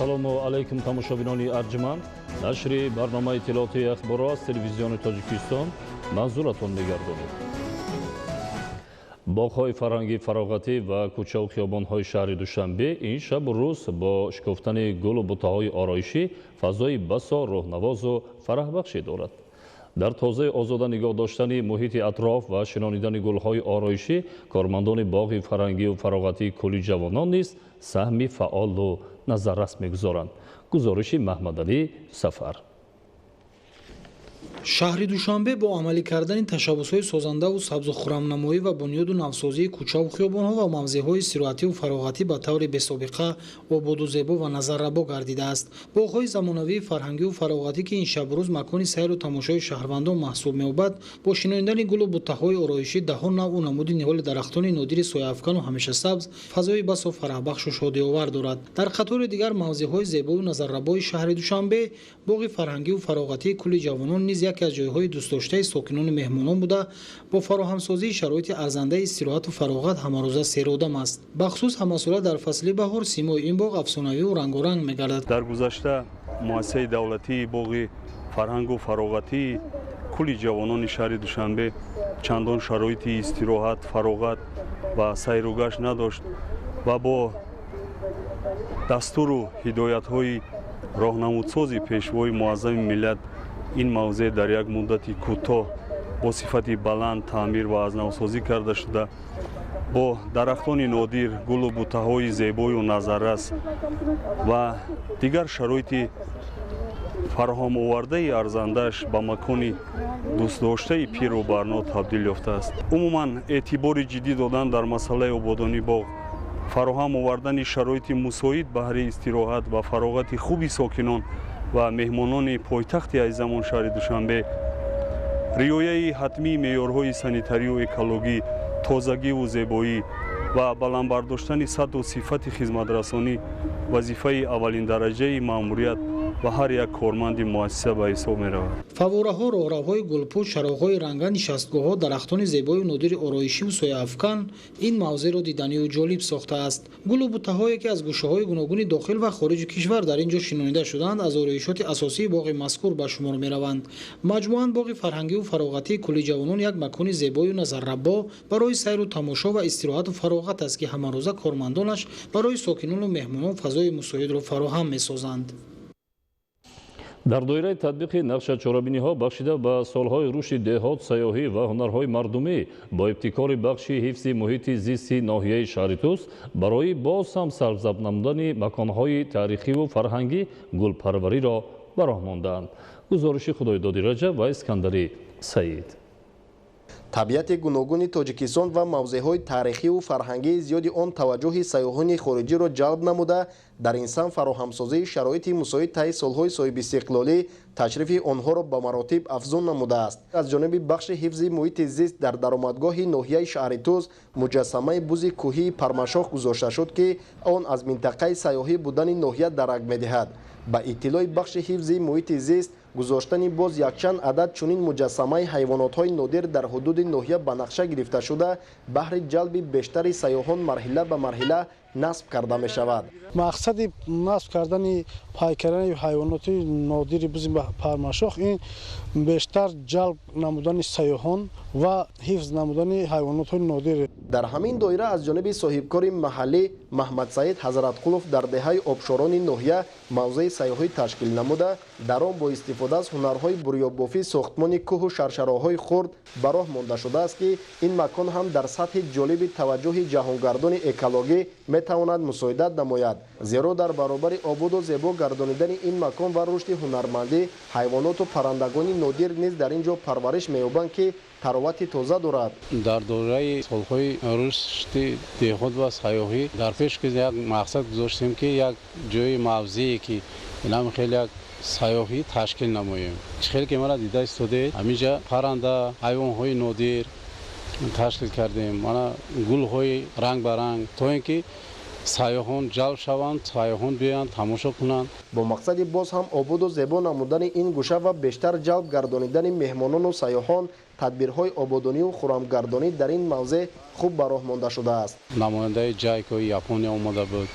Ассалому алайкум, тамошобинони арҷманд. Нашри барномаи иттилоотии Ахборро аз Телевизиони Тоҷикистон манзуратон мегардонем. Боғҳои фарҳангӣ, фароғатӣ ва кӯчаву хиёбонҳои шаҳри Душанбе ин шабу рӯз бо шукуфтани гулу бутаҳои ороишӣ фазои басо рӯҳнавозу фараҳбахше дорад. Дар тозаи озода нигоҳ доштани муҳити атроф ва шинонидани гулҳои ороишӣ кормандони боғи фарҳангию фароғатии Кӯли ҷавонон низ саҳми фаъолу назаррас мегузоранд. Гузориши Маҳмадалӣ Сафар. Шаҳри Душанбе бо амалӣ кардани ташаббусҳои созандаву сабзу хурамнамоӣ ва бунёду навсозии кӯчаву хиёбонҳо ва мавзеъҳои истироҳативу фароғатӣ ба таври бесобиқа ободу зебо ва назаррабо гардидааст. Боғҳои замонавии фарҳангиву фароғатӣ, ки ин шабу рӯз макони сайру тамошои шаҳрвандон маҳсуб меёбад, бо шинонидани гулу буттаҳои ороишӣ, даҳо навъу намуди ниҳоли дарахтони нодири сояафкану ҳамешасабз фазои басо фараҳбахшу шодиовар дорад. Дар қатори дигар мавзеъҳои зебою назаррабои шаҳри Душанбе боғи фарҳангиву фароғатии Кӯли ҷавонон низ яке аз ҷойҳои дӯстдоштаи сокинону меҳмонон буда, бо фароҳамсозии шароити арзандаи истироҳату фароғат ҳамарӯза серодам аст. Бахусус ҳамасола дар фасли баҳор симои ин боғ афсонавиву рангоранг мегардад. Дар гузашта муассисаи давлатии боғи фарҳангу фароғатии Кӯли ҷавонони шаҳри Душанбе чандон шароити истироҳат, фароғат ва сайругашт надошт ва бо дастуру ҳидоятҳои роҳнамудсози Пешвои Муаззами миллат ин мавзеъ дар як муддати кӯтоҳ бо сифати баланд таъмир ва аз навсозӣ карда шуда, бо дарахтони нодир, гулу бутаҳои зебою назаррас ва дигар шароити фароҳамовардаи арзандааш ба макони дӯстдоштаи пиру барно табдил ёфтааст. Умуман, эътибори ҷиддӣ додан дар масъалаи ободонии боғ, фароҳам овардани шароити мусоид баҳри истироҳат ва фароғати хуби сокинон ва меҳмонони пойтахти азизамон шаҳри Душанбе, риояи ҳатмии меъёрҳои санитарию экологӣ, тозагиву зебоӣ ва баланд бардоштани сатҳу сифати хизматрасонӣ вазифаи аввалиндараҷаи маъмурият ва ҳар як корманди муассиса ба ҳисоб меравад. Фаввораҳо, роҳравҳои гулпӯш, чароғҳои ранга, нишастгоҳҳо, дарахтони зебою нодири ороишиву сояафкан ин мавзеъро диданию ҷолиб сохтааст. Гулу буттаҳое, ки аз гӯшаҳои гуногуни дохил ва хориҷи кишвар дар ин ҷо шинонида шудаанд, аз ороишоти асосии боғи мазкур ба шумор мераванд. Маҷмӯан, боғи фарҳангиву фароғатии Кӯли ҷавонон як макони зебою назаррабо барои сайру тамошо ва истироҳату фароғат аст, ки ҳамарӯза кормандонаш барои сокинону меҳмонон фазои мусоидро фароҳам месозанд. Дар доираи татбиқи нақша чорабиниҳо бахшида ба солҳои рушди деҳот, сайёҳӣ ва ҳунарҳои мардумӣ бо ибтикори бахши ҳифзи муҳити зисти ноҳияи шаҳри Тӯс барои боз ҳам сарзабз намудани маконҳои таърихиву фарҳангӣ гулпарвариро ба роҳ мондаанд. Гузориши Худойдоди Раҷаб ва Искандари Саид. Табиати гуногуни Тоҷикистон ва мавзеъҳои таърихиву фарҳангии зиёди он таваҷҷӯҳи сайёҳони хориҷиро ҷалб намуда, дар ин самт фароҳамсозии шароити мусоид таи солҳои соҳибистиқлолӣ ташрифи онҳоро ба маротиб афзун намудааст. Аз ҷониби бахши ҳифзи муҳити зист дар даромадгоҳи ноҳияи шаҳри Тӯс муҷассамаи бузи кӯҳии пармашох гузошта шуд, ки он аз минтақаи сайёҳӣ будани ноҳия дарак медиҳад. Ба иттилои бахши ҳифзи муҳити зист, гузоштани боз якчанд адад чунин муҷассамаи ҳайвонотҳои нодир дар ҳудуди ноҳия ба нақша гирифта шуда, баҳри ҷалби бештари сайёҳон марҳила ба марҳила насб карда мешавад. Мақсади насб кардани пайкарани ҳайвоноти нодири бузи пармашох ин бештар ҷалб намудани сайёҳон ва ҳифз намудани ҳайвонотҳои нодир. Дар ҳамин доира аз ҷониби соҳибкори маҳаллӣ Маҳмадсаид Ҳазратқулов дар деҳаи Обшорони ноҳия мавзеи сайёҳӣ ташкил намуда, дар он бо истифода аз ҳунарҳои бурёбофӣ сохтмони кӯҳу шаршароҳои хурд ба роҳ монда шудааст, ки ин макон ҳам дар сатҳи ҷолиби таваҷҷӯҳи ҷаҳонгардони экологӣ метавонад мусоидат намояд, зеро дар баробари ободу зебо гардонидани ин макон ва рушди ҳунармандӣ, ҳайвоноту паррандагони нодир низ дар ин ҷо парвариш меёбанд, ки таровати тоза дорад. Дар доираи солҳои рушди деҳот ва сайёҳӣ дар пеш як мақсад гузоштем, ки як ҷои мавзее, ки инам хеле як сайёҳӣ ташкил намоем. Чӣ хеле ки мара дида истодаед, ҳаминҷа парранда, ҳайвонҳои нодир ташкил кардем, мана гулҳои рангбаранг, то ин ки сайёҳон ҷалб шаванд, сайёҳон биёянд, тамошо кунанд. Бо мақсади боз ҳам ободу зебо намудани ин гӯша ва бештар ҷалб гардонидани меҳмонону сайёҳон, тадбирҳои ободонию хурамгардонӣ дар ин мавзеъ хуб ба роҳ монда шудааст. Намояндаи ҷайкои Япония омода буд.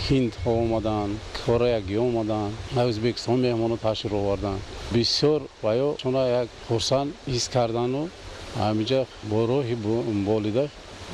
Ҳиндҳо омаданд, кореягӣ омаданд, Ӯзбекистон меҳмонро ташриф оварданд. Бисёр ва ё чуна як хурсанд ҳис кардану ҳаминҷа бо роҳи болида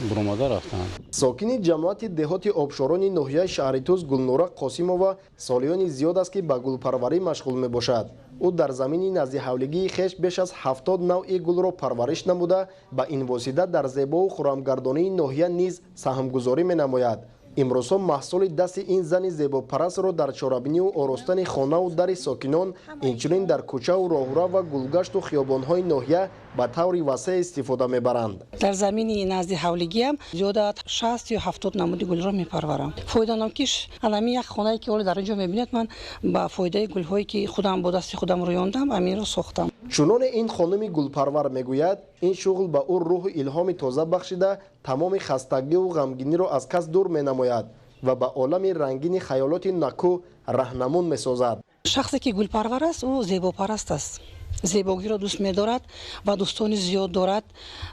буромада рафтанд. Сокини ҷамоати деҳоти Обшорони ноҳияи шаҳри Тӯс Гулнора Қосимова солиёни зиёд аст, ки ба гулпарварӣ машғул мебошад. Ӯ дар замини назди ҳавлигии хеш беш аз 70 навъи гулро парвариш намуда, ба ин восита дар зебову хурамгардонии ноҳия низ саҳмгузорӣ менамояд. Имрӯзҳо маҳсули дасти ин зани зебопарастро дар чорабинию оростани хонаву дари сокинон, инчунин дар кӯчаву роҳра ва гулгашту хиёбонҳои ноҳия ба таври васеъ истифода мебаранд. Дар замини назди ҳавлигиам зиёда 60 ё 70 намуди гулро мепарварам. Фоиданокиш анами як хонае, ки ҳоло дар ин ҷо мебинед, ман ба фоидаи гулҳое, ки худам бо дасти худам рӯёндам, аминро сохтам. Чуноне ин хонуми гулпарвар мегӯяд, ин шуғл ба ӯ рӯҳу илҳоми тоза бахшида, тамоми хастагиву ғамгиниро аз кас дур менамояд ва ба олами рангини хаёлоти накӯ раҳнамун месозад. Шахсе, ки гулпарвар аст, ӯ зебопараст аст, зебогиро дӯст медорад ва дӯстони зиёд дорад.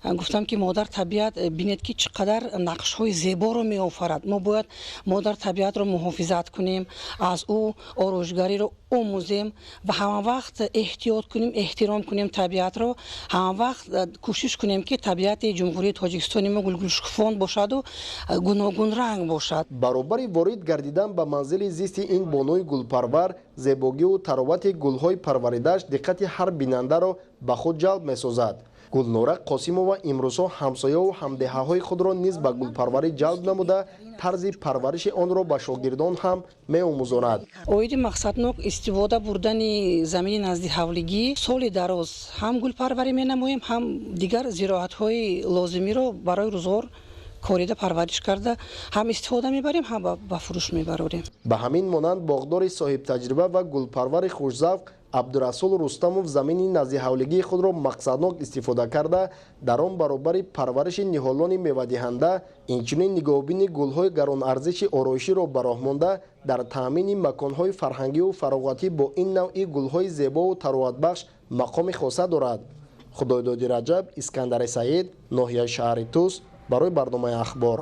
Гуфтам, ки модар табиат, бинед, ки чӣ қадар нақшҳои зеборо меофарад. Мо бояд модар табиатро муҳофизат кунем, аз ӯ ороишгариро омӯзем ва ҳамавақт эҳтиёт кунем, эҳтиром кунем табиатро, ҳамавақт кӯшиш кунем, ки табиати Ҷумҳурии Тоҷикистони мо гулгулшукуфон бошаду гуногунранг бошад. Баробари ворид гардидан ба манзили зисти ин бонуи гулпарвар, зебогиву таровати гулҳои парваридааш диққати ҳар бинандаро ба худ ҷалб месозад. Гулнора Қосимова имрӯзҳо ҳамсояву ҳамдеҳаҳои худро низ ба гулпарварӣ ҷалб намуда, тарзи парвариши онро ба шогирдон ҳам меомӯзонад. Оиди мақсаднок истифода бурдани замини назди ҳавлигӣ соли дароз ҳам гулпарварӣ менамоем, ҳам дигар зироатҳои лозимиро барои рӯзғор корида, парвариш карда, ҳам истифода мебарем, ҳам ба фурӯш мебарорем. Ба ҳамин монанд боғдори соҳибтаҷриба ва гулпарвари хушзавқ Абдурасул Рустамов замини назди ҳавлигии худро мақсаднок истифода карда, дар он баробари парвариши ниҳолони мевадиҳанда, инчунин нигоҳубини гулҳои гаронарзиши ороиширо ба роҳ монда, дар таъмини маконҳои фарҳангиву фароғатӣ бо ин навъи гулҳои зебову тароватбахш мақоми хоса дорад. Худойдоди Раҷаб, Искандари Саид, ноҳияи шаҳри Тӯс, барои барномаи Ахбор.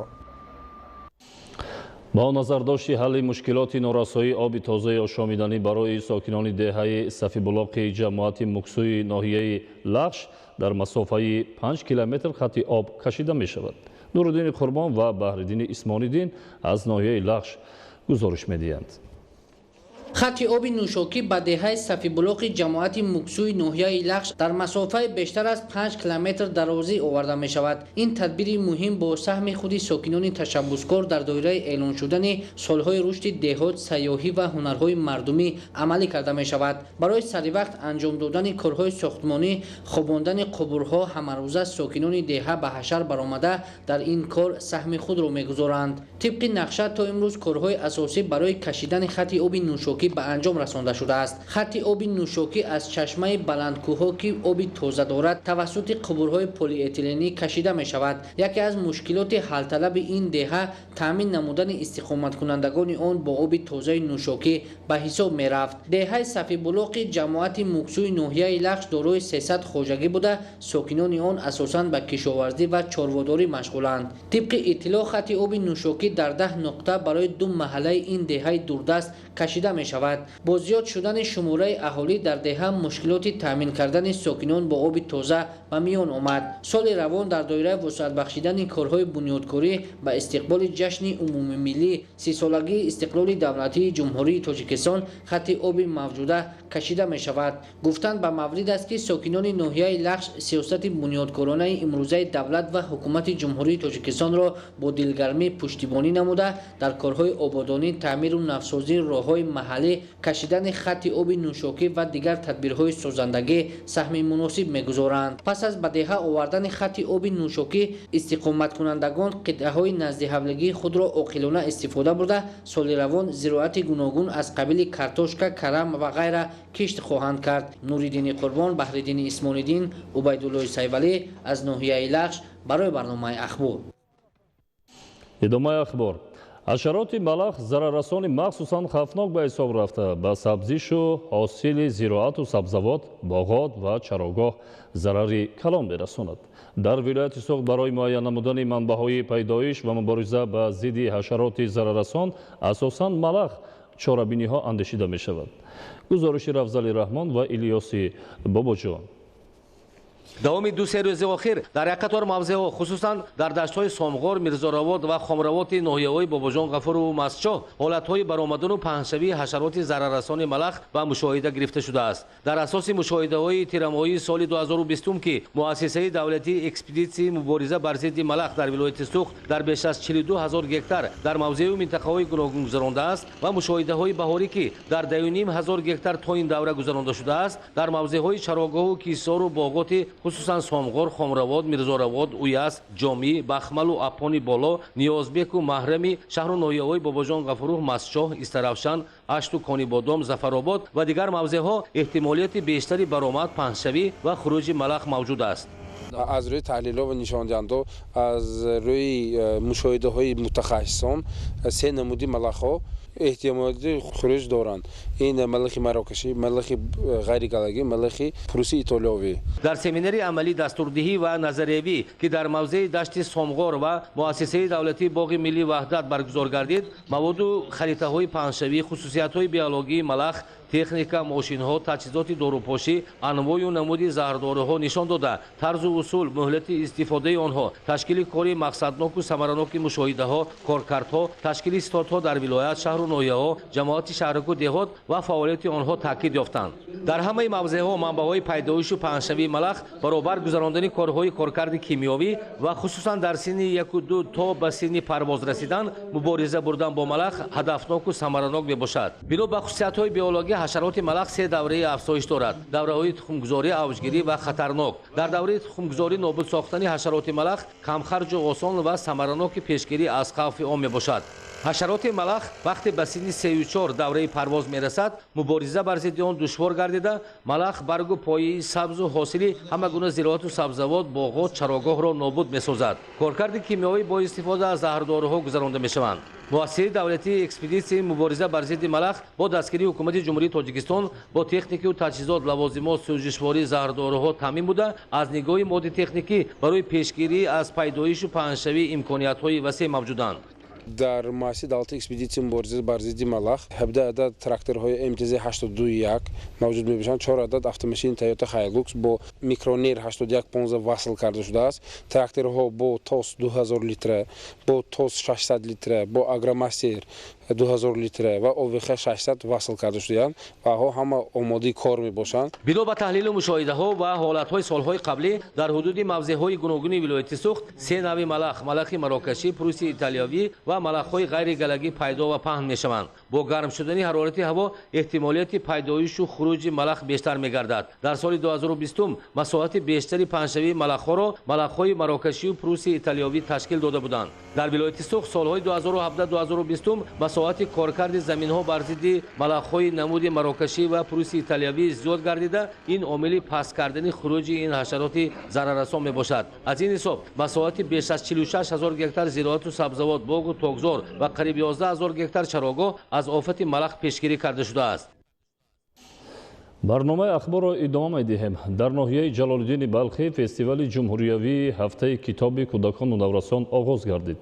Бо назардошти ҳалли мушкилоти норасоии оби тозаи ошомиданӣ барои сокинони деҳаи Сафибулоқи ҷамоати Муксуи ноҳияи Лахш дар масофаи 5 километр хати об кашида мешавад. Нуриддини Қурбон ва Баҳриддини Исмониддин аз ноҳияи Лахш гузориш медиҳанд. Хати оби нӯшокӣ ба деҳаи Сафибулоқи ҷамоати Муксуи ноҳияи Лахш дар масофаи бештар аз 5 километр дарозӣ оварда мешавад. Ин тадбири муҳим бо саҳми худи сокинони ташаббускор дар доираи эълон шудани солҳои рушди деҳот, сайёҳӣ ва ҳунарҳои мардумӣ амалӣ карда мешавад. Барои саривақт анҷом додани корҳои сохтмонӣ, хобондани қубурҳо ҳамарӯза сокинони деҳа ба ҳашар баромада, дар ин кор саҳми худро мегузоранд. Тибқи нақша, то имрӯз корҳои асосӣ барои кашидани хати оби нӯшокӣ ба анҷом расонда шудааст. Хати оби нӯшокӣ аз чашмаи баландкӯҳҳо, ки оби тоза дорад, тавассути қубурҳои полиэтиленӣ кашида мешавад. Яке аз мушкилоти ҳалталаби ин деҳа таъмин намудани истиқоматкунандагони он бо оби тозаи нӯшокӣ ба ҳисоб мерафт. Деҳаи Сафибулоқи ҷамоати Муксуи ноҳияи Лахш дорои 300 хоҷагӣ буда, сокинони он асосан ба кишоварзӣ ва чорводорӣ машғуланд. Тибқи иттилоъ, хати оби нӯшокӣ дар 10 нуқта барои ду маҳаллаи ин деҳаи дурдаст кашида мешавад. Бо зиёд шудани шумораи аҳолӣ дар деҳа мушкилоти таъмин кардани сокинон бо оби тоза ба миён омад. Соли равон дар доираи вусъат бахшидани корҳои бунёдкорӣ ба истиқболи ҷашни умумимиллӣ, 30-солагии истиқлоли давлатии Ҷумҳурии Тоҷикистон, хати оби мавҷуда кашида мешавад. Гуфтан ба маврид аст, ки сокинони ноҳияи Лахш сиёсати бунёдкоронаи имрӯзаи давлат ва ҳукумати Ҷумҳурии Тоҷикистонро бо дилгармӣ пуштибонӣ намуда, дар корҳои ободонӣ, таъмиру навсозии роҳҳои маҳаллӣ, кашидани хати оби нӯшокӣ ва дигар тадбирҳои созандагӣ саҳми муносиб мегузоранд. Пас аз ба деҳа овардани хати оби нӯшокӣ, истиқоматкунандагон қитъаҳои наздиҳавлигии худро оқилона истифода бурда, соли равон зироати гуногун аз қабили картошка, карам ва ғайра кишт хоҳанд кард. Нуриддини Қурбон, Баҳриддини Исмониддин, Убайдуллои Сайвалӣ аз ноҳияи Лахш барои барномаи Ахбор. Идомаи ахбор. Ҳашароти малах зараррасони махсусан хавфнок ба ҳисоб рафта, ба сабзишу ҳосили зироату сабзавот, боғот ва чарогоҳ зарари калон мерасонад. Дар вилояти Суғд барои муайян намудани манбаъҳои пайдоиш ва мубориза ба зидди ҳашароти зараррасон, асосан малах, чорабиниҳо андешида мешавад. Гузориши Рафзали Раҳмон ва Илёси Бобоҷон. Давоми 2-се рӯзи охир дар як қатор мавзеъҳо, хусусан дар даштҳои Сомғор, Мирзоравод ва Хомравоти ноҳияҳои Бобоҷон Ғафурову Мастчоҳ ҳолатҳои баромадану паҳншавии ҳашароти зараррасони малах ба мушоҳида гирифта шудааст. Дар асоси мушоҳидаҳои тирамоҳии соли 2020, ки муассисаи давлатии экспедитсияи мубориза бар зидди малах дар вилояти Суғд дар беш аз 42 ҳазор гектар дар мавзеъу минтақаҳои гуногун гузарондааст, ва мушоҳидаҳои баҳорӣ, ки дар 10,5 ҳазор гектар то ин давра гузаронда шудааст, дар мавзеъҳои чарогоҳу кисору боғоти хусусан Сомғор, Хомравод, Мирзоравод, Уяс, Ҷомӣ, Бахмалу Апони Боло, Ниёзбеку Маҳрами шаҳру ноҳияҳои Бобоҷон Ғафуров, Мастчоҳ, Истаравшан, Ашту Конибодом, Зафаробод ва дигар мавзеъҳо эҳтимолияти бештари баромад, паҳншавӣ ва хуруҷи малах мавҷуд аст. Аз рӯи таҳлилҳо ва нишондиҳандаҳо, аз рӯи мушоҳидаҳои мутахассисон, се намуди малахҳо эҳтимолияти хуруҷ доранд. Ин малахи марокашӣ, малахи ғайригалагӣ, малахи пруси итолиёвӣ. Дар семинари амалӣ, дастурдиҳӣ ва назариявӣ, ки дар мавзеи дашти Сомғор ва муассисаи давлатии боғи миллии Ваҳдат баргузор гардид, маводу харитаҳои паҳншавӣ, хусусиятҳои биологии малах, техника, мошинҳо, таҷҳизоти дорупошӣ, анвою намуди заҳрдоруҳо нишон дода, тарзу усул, муҳлати истифодаи онҳо, ташкили кори мақсадноку самараноки мушоҳидаҳо, коркардҳо, ташкили стодҳо дар вилоят, шаҳру ноҳияҳо, ҷамоати шаҳраку деҳот ва фаъолияти онҳо таъкид ёфтанд. Дар ҳамаи мавзеъҳо манбаъҳои пайдоишу паҳншавии малах, баробар гузарондани корҳои коркарди кимиёвӣ ва хусусан дар синни 1-2 то ба синни парвоз расидан мубориза бурдан бо малах ҳадафноку самаранок мебошад. Бино ба хусусиятҳои биологӣ, ҳашароти малах се давраи афзоиш дорад: давраҳои тухмгузорӣ, авҷгирӣ ва хатарнок. Дар давраи тухмгузорӣ нобуд сохтани ҳашароти малах камхарҷу осон ва самараноки пешгирӣ аз хавфи он мебошад. Ҳашароти малах вақте ба синни 3-4 давраи парвоз мерасад, мубориза бар зидди он душвор гардида, малах баргу пояи сабзу ҳосили ҳама гуна зироату сабзавот, боғот, чарогоҳро нобуд месозад. Коркарди кимиёвӣ бо истифода аз заҳрдоруҳо гузаронда мешаванд. Муассисаи давлатии экспедитсияи мубориза бар зидди малах бо дастгирии ҳукумати Ҷумҳурии Тоҷикистон бо техникию таҷҳизот, лавозимот, сӯзишворӣ, заҳрдоруҳо таъмин буда, аз нигоҳи модди техникӣ барои пешгирӣ аз пайдоишу паҳншавӣ имкониятҳои васеъ мавҷуданд. Дар муассисаи давлатии экспедитсияи мубориза бар зидди малах 17 адад тракторҳои МТЗ 82-1 мавҷуд мебошанд, 4 адад автомашини Toyota Hilux бо микронер 8115 васл карда шудааст. Тракторҳо бо ТОС 2000 литра, бо ТОС 600 литра, бо Агромастер 2000 литра ва ОВХ 600 васл карда шудаанд ва онҳо ҳама омодаи кор мебошанд. Бино ба таҳлилу мушоҳидаҳо ва ҳолатҳои солҳои қаблӣ, дар ҳудуди мавзеъҳои гуногуни вилояти Суғд се нави малах: малахи марокашӣ, пруси италиявӣ ва малахҳои ғайригалагӣ пайдо ва паҳн мешаванд. Бо гарм шудани ҳарорати ҳаво эҳтимолияти пайдоишу хуруҷи малах бештар мегардад. Дар соли 2020 масоҳати бештари паҳншавии малахҳоро малахҳои марокашию пруси италиявӣ ташкил дода буданд. Дар вилояти Суғд солҳои 2017-2020 масоҳати коркарди заминҳо бар зидди малахҳои намуди марокашӣ ва пруси италиявӣ зиёд гардида, ин омили паст кардани хуруҷи ин ҳашароти зараррасон мебошад. Аз ин ҳисоб масоҳати беш аз 46 ҳазор гектар зироату сабзавот, боғу токзор ва қариб 11 ҳазор гектар чарогоҳ аз офати малах пешгирӣ карда шудааст. Барномаи ахборро идома медиҳем. Дар ноҳияи Ҷалолиддини Балхӣ фестивали ҷумҳуриявии ҳафтаи китоби кӯдакону наврасон оғоз гардид.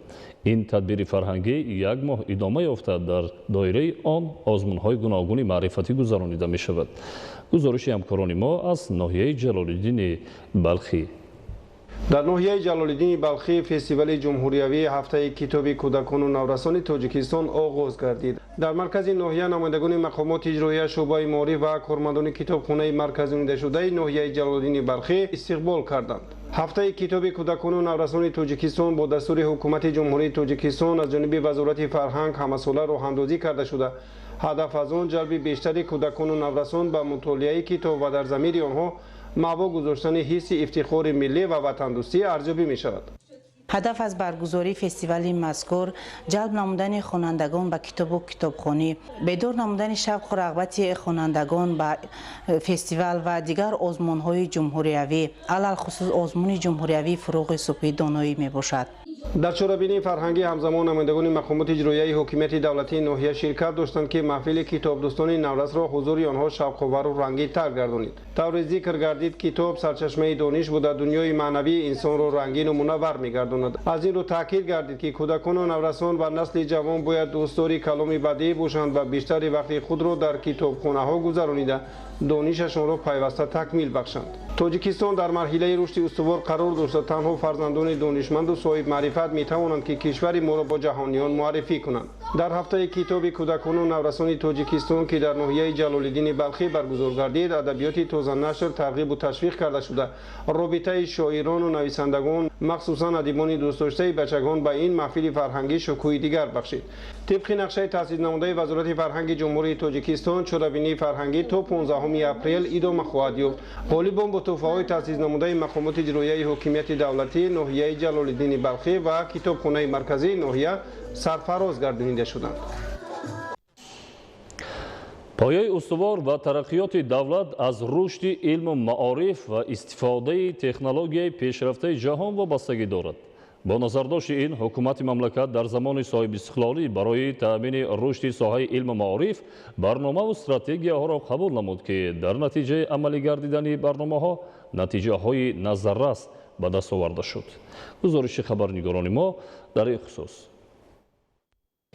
Ин тадбири фарҳангӣ як моҳ идома ёфта, дар доираи он озмунҳои гуногуни маърифатӣ гузаронида мешавад. Гузориши ҳамкорони мо аз ноҳияи Ҷалолиддини Балхӣ. Дар ноҳияи Ҷалолиддини Балхӣ фестивали ҷумҳуриявии ҳафтаи китоби кӯдакону наврасони Тоҷикистон оғоз гардид. Дар маркази ноҳия намояндагони мақомоти иҷроия, шӯъбаи маориф ва кормандони китобхонаи марказонидашудаи ноҳияи Ҷалолиддини Балхӣ истиқбол карданд. Ҳафтаи китоби кӯдакону наврасони Тоҷикистон бо дастури ҳукумати Ҷумҳурии Тоҷикистон аз ҷониби Вазорати фарҳанг ҳамасола роҳандозӣ карда шуда, ҳадаф аз он ҷалби бештари кӯдакону наврасон ба мутолиаи китоб ва дар замири онҳо маъво гузоштани ҳисси ифтихори миллӣ ва ватандӯстӣ арзёбӣ мешавад. Ҳадаф аз баргузории фестивали мазкур ҷалб намудани хонандагон ба китобу китобхонӣ, бедор намудани шавқу рағбати хонандагон ба фестивал ва дигар озмунҳои ҷумҳуриявӣ, алалхусус озмуни ҷумҳуриявии Фурӯғи субҳи доноӣ мебошад. Дар чорабинии фарҳангӣ ҳамзамон намояндагони мақомоти иҷроияи ҳокимияти давлатии ноҳия ширкат доштанд, ки маҳфили китобдӯстони наврасро ҳузури онҳо шавқовару рангинтар гардонид. Тавре зикр гардид, китоб сарчашмаи дониш буда, дунёи маънавии инсонро рангину мунаввар мегардонад. Аз ин рӯ таъкид гардид, ки кӯдакону наврасон ва насли ҷавон бояд дӯстдори каломи бадеӣ бошанд ва бештари вақти худро дар китобхонаҳо гузаронида, донишашонро пайваста такмил бахшанд. Тоҷикистон дар марҳилаи рушди устувор қарор дошта, танҳо фарзандони донишманду соҳибмаърифат метавонанд, ки кишвари моро бо ҷаҳониён муаррифӣ кунанд. Дар ҳафтаи китоби кӯдакону наврасони Тоҷикистон, ки дар ноҳияи Ҷалолиддини Балхӣ баргузор гардид, адабиёти тозанашр тарғибу ташвиқ карда шуда, робитаи шоирону нависандагон, махсусан адибони дӯстдоштаи бачагон, ба ин маҳфили фарҳангӣ шукӯҳи дигар бахшид. Тибқи нақшаи таъсиснамудаи Вазорати фарҳанги Ҷумҳурии Тоҷикистон, чорабинии фарҳангӣ то 15 апрел идома хоҳад ёфт. Ғолибон бо туҳфаҳои таъсиснамудаи мақомоти иҷроияи ҳокимияти давлатии ноҳияи Ҷалолиддини Балхӣ ва китобхонаи марказии ноҳия сарфароз гардонида шуданд. Пояи устувор ва тараққиёти давлат аз рушди илму маориф ва истифодаи технологияи пешрафтаи ҷаҳон вобастагӣ дорад. Бо назардошти ин, ҳукумати мамлакат дар замони соҳибистиқлолӣ барои таъмини рушди соҳаи илму маориф барномаву стратегияҳоро қабул намуд, ки дар натиҷаи амалӣ гардидани барномаҳо натиҷаҳои назаррас ба даст оварда шуд. Гузориши хабарнигорони мо дар ин хусус.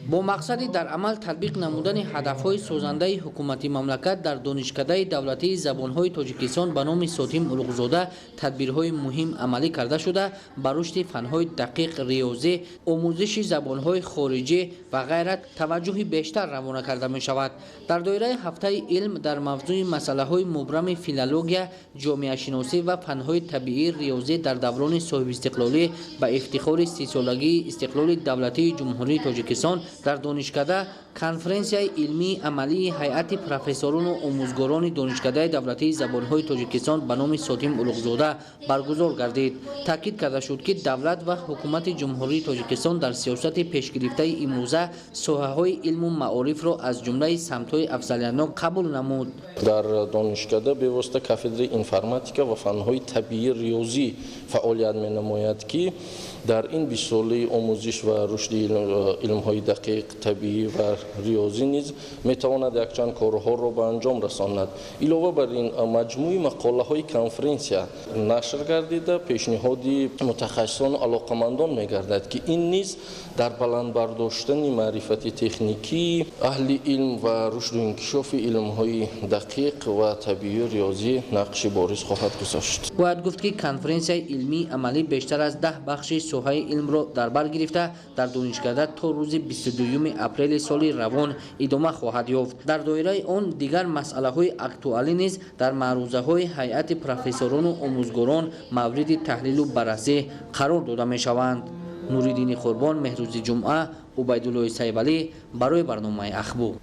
Бо мақсади дар амал татбиқ намудани ҳадафҳои созандаи ҳукумати мамлакат дар Донишкадаи давлатии забонҳои Тоҷикистон ба номи Сотим Улуғзода тадбирҳои муҳим амалӣ карда шуда, ба рушди фанҳои дақиқ, риёзӣ, омӯзиши забонҳои хориҷӣ ва ғайра таваҷҷӯҳи бештар равона карда мешавад. Дар доираи ҳафтаи илм дар мавзӯи масъалаҳои мубрами филология, ҷомеашиносӣ ва фанҳои табиӣ, риёзӣ дар даврони соҳибистиқлолӣ ба ифтихори 30-солагии истиқлоли давлатии Ҷумҳурии Тоҷикистон дар донишкада конференсияи илмии амалии ҳайати профессорону омӯзгорони Донишкадаи давлатии забонҳои Тоҷикистон ба номи Сотим Улуғзода баргузор гардид. Таъкид карда шуд, ки давлат ва ҳукумати Ҷумҳурии Тоҷикистон дар сиёсати пешгирифтаи имрӯза соҳаҳои илму маорифро аз ҷумлаи самтҳои афзалиятнок қабул намуд. Дар донишкада бевосита кафедраи информатика ва фанҳои табиӣ риёзӣ фаъолият менамояд, ки дар ин 20 солаи омӯзиш ва рушди илмҳои дақиқ, табиӣ ва риёзӣ низ метавонад якчанд корҳоро ба анҷом расонад. Илова бар ин, маҷмӯи мақолаҳои конференсия нашр гардида, пешниҳоди мутахассисону алоқамандон мегардад, ки ин низ дар баланд бардоштани маърифати техникии аҳли илм ва рушду инкишофи илмҳои дақиқ ва табиию риёзӣ нақши бориз хоҳад гузошт. Бояд гуфт, ки конференсияи илмии амалӣ бештар аз 10 бахши соҳаи илмро дар бар гирифта, дар донишкада то рӯзи 22 апрели соли равон идома хоҳад ёфт. Дар доираи он дигар масъалаҳои актуалӣ низ дар маърузаҳои ҳайати профессорону омӯзгорон мавриди таҳлилу баррасӣ қарор дода мешаванд. Нуриддини Қурбон, Меҳрӯзи Ҷумъа, Убайдуллои Сайвалӣ барои барномаи Ахбор.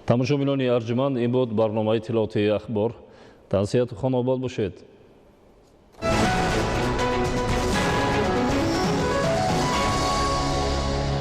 Тамошобинони арҷуманд, ин буд барномаи иттилоотии Ахбор. Тансиҳату хонобод бошед.